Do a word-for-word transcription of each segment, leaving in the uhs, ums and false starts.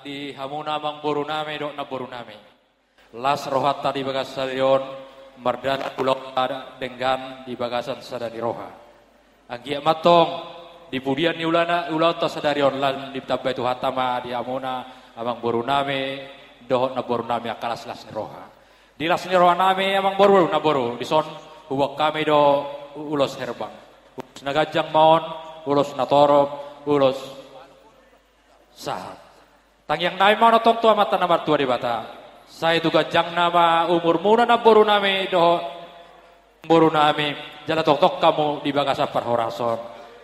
Di hamuna amangboru nami dohot namboru nami. Las rohanta di bagasan sadari on, mardalan ulaonta denggan di bagasan sada ni roha. Anggiat ma antong di pudian ni ulaonta sadari on lam ditambai Tuhanta ma di hamuna amangboru nami dohot namboru nami angka las-las ni roha. Di las ni roha nami amangboru namboru, dison huboan hami do ulos herbang. Ulos na ganjang ma on, ulos na torop, ulos sahat. Tangiang nami ma antong tu Amanta na martua Debata, sai tu ganjangna ma umurmuna namboru nami dohot namboru nami, jala tongtong hamu di bagasan parhorasan.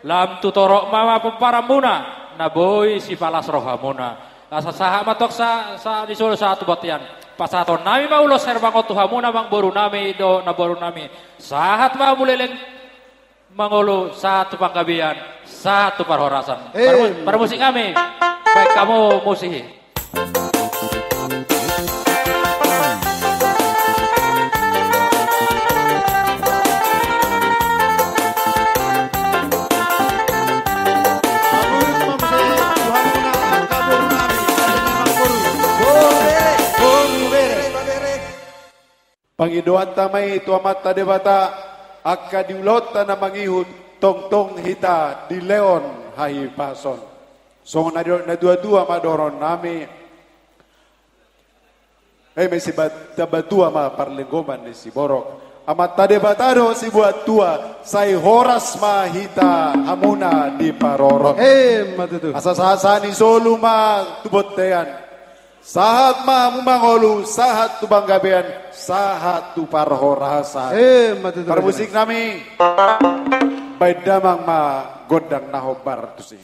Lam tu torop ma pomparanmuna na boi sipalas rohamuna. Asa sahat ma antong sa, sa di solu sahat tu bontean. Pasahaton nami ma ulos herbang on tu hamuna amangboru nami dohot namboru nami. Sahat ma hamu leleng mangolu, sahat tu panggabean, sahat tu parhorasan. Eh, parmu-, parmusik nami, baen hamu musik i. Pangidoanta ma i tu Amanta Debata, angka di ulaonta na mangihut, tongtong hita dilehon hahipason. Songon na nidok na tua-tua ma dohonon nami. Eme sibat-, sitambatua ma parlinggoman ni siborok. Amanta Debata do sibuat tua, sai horas ma hita hamuna diparorot. Emma tutu. Asa sahat-sahat ni solu ma tu bontean. Sahat ma hamu mangolu, sahat tu panggabean, sahat tu parhorasan. Emma tutu. Parmusik nami, baen damang ma gondang na hombar tusi.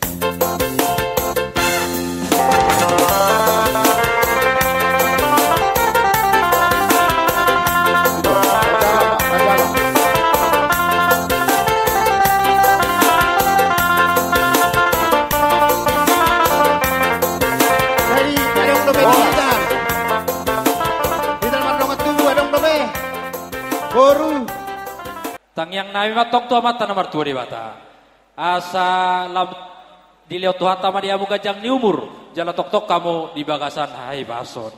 Jadi, adong dope digital. Digital mardongan tubu, adong dope. Boru. Tangiang nami ma antong tu Amanta na martua Debata. Asa lam dilehon Tuhanta ma di hamu ganjang ni umur, jala tongtong hamu di bagasan hahipason.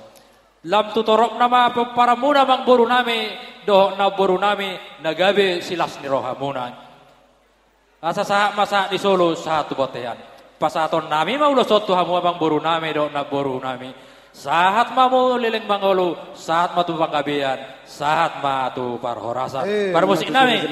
Lam tu toropna ma pomparanmuna amangboru nami dohot namboru nami, na gabe silas ni rohamuna. Asa sahat ma sahat ni solu, sahat tu bontean. Pasahaton nami ma ulos on tu hamu amangboru nami dohot namboru nami. Sahat ma hamu leleng mangolu, sahat ma tu panggabean, sahat ma tu parhorasan. Eh, parmusik nami.